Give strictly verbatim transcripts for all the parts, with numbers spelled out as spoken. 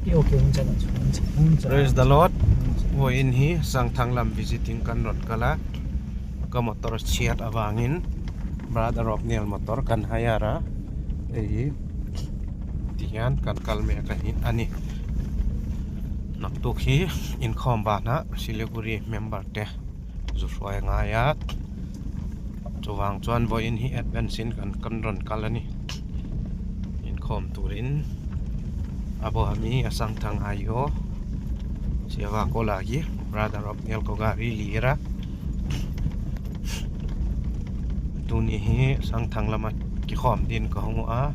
Praise the Lord. Vawiin hi Sangthang lam visiting kan rawn kal a. Ka motor chhiat avangin Brother Robniel motor kan hire a. Ei, ti hian kan kal mek a ni, a ni. Naktuk hi inkhawm banah Siliguri member te zu hruai a ngai a. Chuvang chuan vawiin hi advance in kan, kan rawn kal a ni. Inkhawm turin a bo hami a Sangthang aio. Siava ko lagi, Brother Robniel ko gari lira. Tuni hi Sangthang lama kikhawm din ka hung a.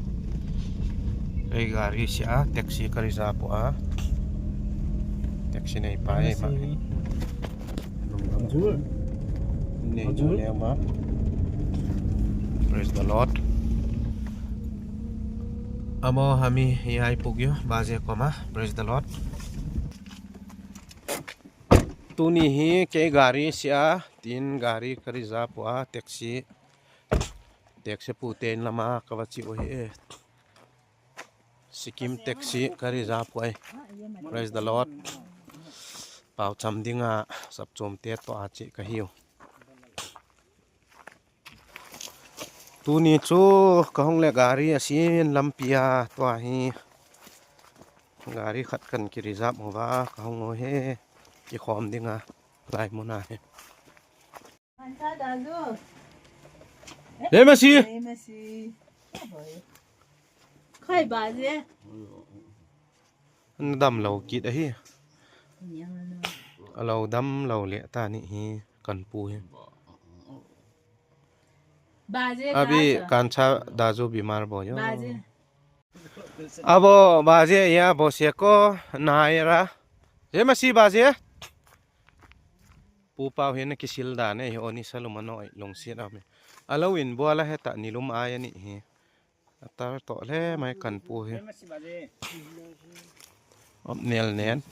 Ei gari si a, taxi ka reserve a. Taxi nei pa ei ma. Praise the Lord. Amo hami hi ai puk yo, baje koma. Praise the Lord. Tuni hi kei gari si a, tin gari ka reserve a, taxi. Taxi pu te in lama ka va chi u hi e. Sikkim taxi ka reserve a. Praise the Lord. Pau cham dinga sap chum te to a chi ka hiu. Tuni chu ka hung le gari a sin lampi a, tua hi gari khat kan ki reserve ho va ka hung o he, kikhawm dinga lai muna he. Jai Masi. Jai Masi. Khai ba je. An dam lo kit a hi. A lo dam lo le ta ni hi kan pu hi. Baje abi ka cha. Kancha da zu bimar bo yo. Baje. Abo baje ya bo se ko naira. Jai Masi baje. Pu pau hin kisil da nei oni salum ano lungsiat a mi. A lo in bo la heta ni lum ai a ni hi. A tar tawh hle mai kan pu hi. Awp nel nen.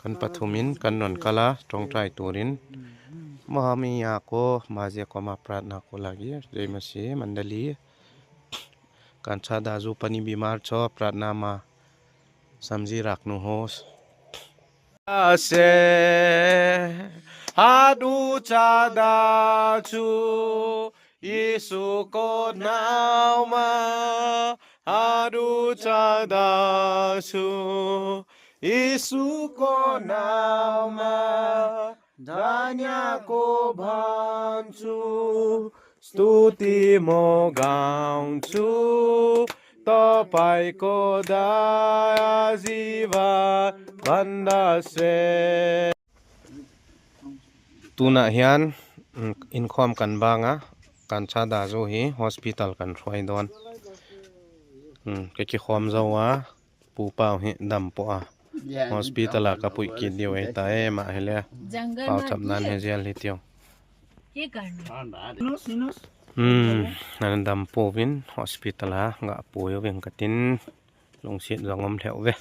Kan pathumin kan rawn kal a, ṭawngṭai turin. Mahami ya ko, ma je ko ma pratna ko lagi, jai masi mandali. Kancha da zu pani bimar cho pratna ma samji rak nu hos. Ase, hadu cha da chu, Isu ko nauma, hadu cha da chu, Isu ko nauma, danya ko bhan chu, stuti mo gaung chu, to pai ko da jiva banda se. Tunah hian, mm, inkhawm kan bang a, Kancha da zu hi hospital kan hruai dawn. Mm, ka kikhawm zo a, pu pau hi dam pawh a. Hospital a ka pui kit diu ei ta e, mah hi le. Pau chap nan he zel hi tiu. Hmm, an dam pawh vin hospital a ngah pui veng ka tin lungsiat zawng awm hleuh ve.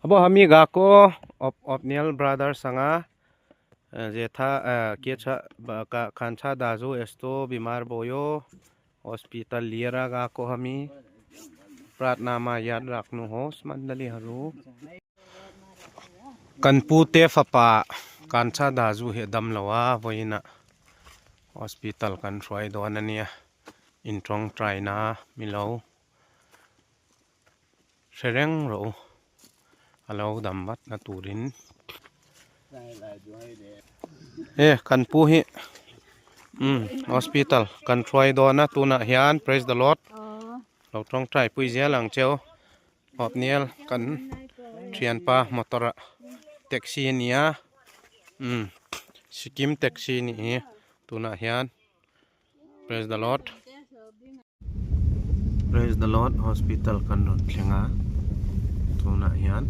A bo hami ga ko op, op nial brother sanga, eh, je tha, eh, kia cha, ba, ka, Kancha da zu esto bimar boyo, hospital lira ga ko hami, pratna ma yad rak nu hos mandali haru. Kan pu te fapa Kancha da zu hi dam lo a, vawiina hospital kan hruai dawn a nia. Inṭawngṭaina mi lo hre reng rawh u. A lo dam vat na turin. E, kan pu hi, mm, hospital kan hruai dawn a tunah hian, praise the Lord. Lo ṭawngṭai pui zel ang cheu. Hawp nial kan ṭhianpa motor-a taxi a nia. Um, Sikkim taxi a ni hi tunah hian. Praise the Lord. Praise the Lord, hospital kan rawn thleng a. Tunah hian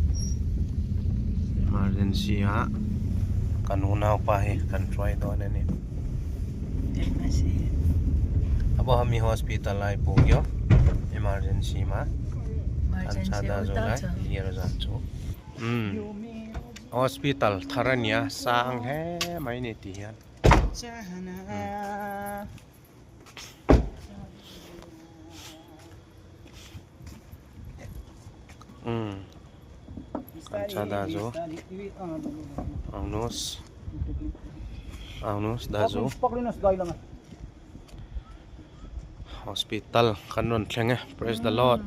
emergency-a kan unaupa hi kan hruai dawn a ni. A bo hami hospital lai pu yo. Emergency ma. Emergency kan chada zo lai. Lir zan chu. Hmm. Hospital thar a nia, sang hle mai ni ti hian. Hmm. Hmm. Cha da zo. Aunus. Aunus da zo. Hospital kan rawn thleng e. Praise the Lord.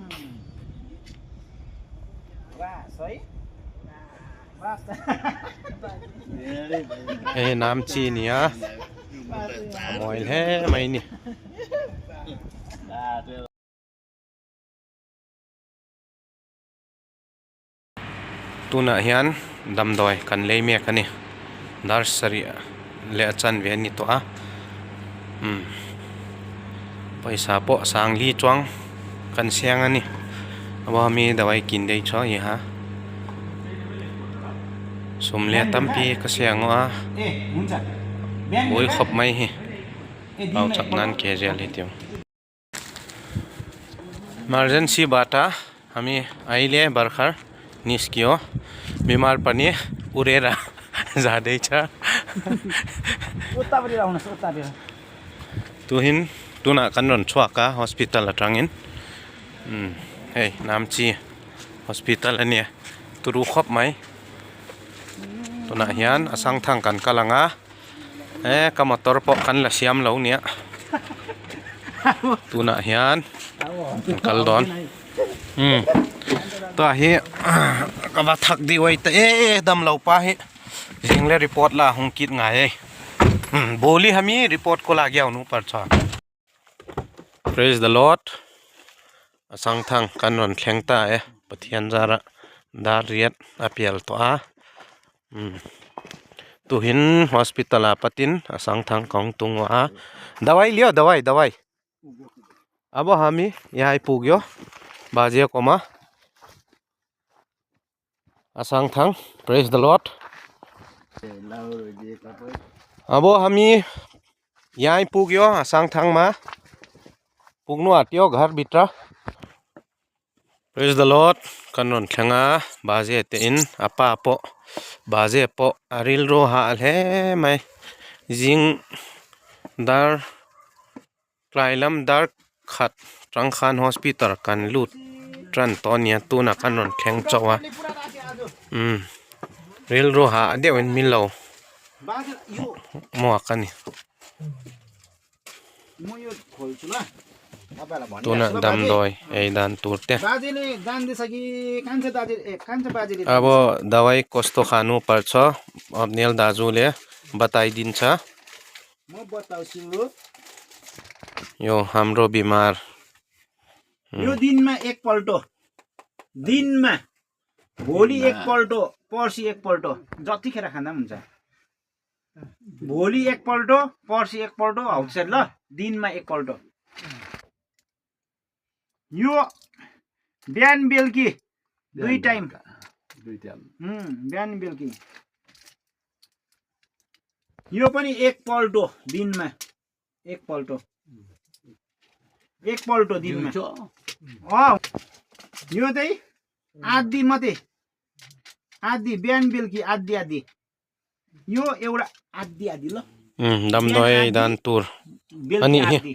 Hei, nam chi ni a. A mawi hle mai ni. Tunah hian damdawi kan lei mek a ni. Dar sarih le a chanve a ni tawh a. Hmm. Pawisa pawh sangli chuang kan siam a ni. Abo hami dawai kin dei chaw hi ha. Sum le tampi ka siam a. Bui khop mai hi. Pau chak nan ke zel hi tiu. Emergency bata, hami aile barkhar niskio, bimar pani urera za dei cha. Tuhin, tuna kan rawn chhuak a, hospital aṭangin. Hmm, hei, nam chi hospital a nia, turu khop mai. Tuna hian a sang thang kan kal ang a. E, ka motor pawh kan la siam lo nia. Tunah hian kan kal dawn. Hmm. Tua hi, ka va thak di wai ta e, e, dam lo pa hi. Zing le report la hung kit ngai e. Hmm, boli hami report ko la giau nu par cha. Praise the Lord. A sang thang kan rawn thleng ta e. Pathian zara dar riat a pial tawh a. Hmm. Tuhin hospital a patin a sang thang kong tung a. Dawai lio, dawai, dawai. Abo hami, yai puk yo. Baje koma. A sang thang, praise the Lord. Abo hami, yai puk yo, a sang thang ma. Puk nu atio, ghar bitra. Praise the Lord. Kan rawn thleng a, baje te in, a pa pawh, baje pawh, a rilru ha a hle mai. Zing dar, tlai lam dar khat, Trangkhan Hospital kan lut ṭan tawh nia, tuna kan rawn thleng chauh a. Hmm. Rilru ha a deuhin min lo muak a ni. Tuna damdawi ei dan tur te. Abo dawai kosto khanu par chaw, Abnel da zu le batai din cha. यो हाम्रो बिमार। यो दिनमा एकपल्ट, दिनमा, भोलि एकपल्ट, पर्सि एकपल्ट, जतिखेर खाँदा पनि हुन्छ। भोलि एकपल्ट, पर्सि एकपल्ट, हौ त्यसरी ल, दिनमा एकपल्ट। यो बिहान बेलुकी दुई टाइम। दुई टाइम। उम्, बिहान बेलुकी। यो पनि एकपल्ट दिनमा, एकपल्ट। एकपल्ट दिनमा। दिउँसो। अँ, यो चाहिँ आधी मात्रै, आधी, बिहान बेलुकी आधी आधी। यो एउटा आधी आधी ल। उम्, बिहान damdawi आधी, dan tur. बेलुकी ani hi. आधी।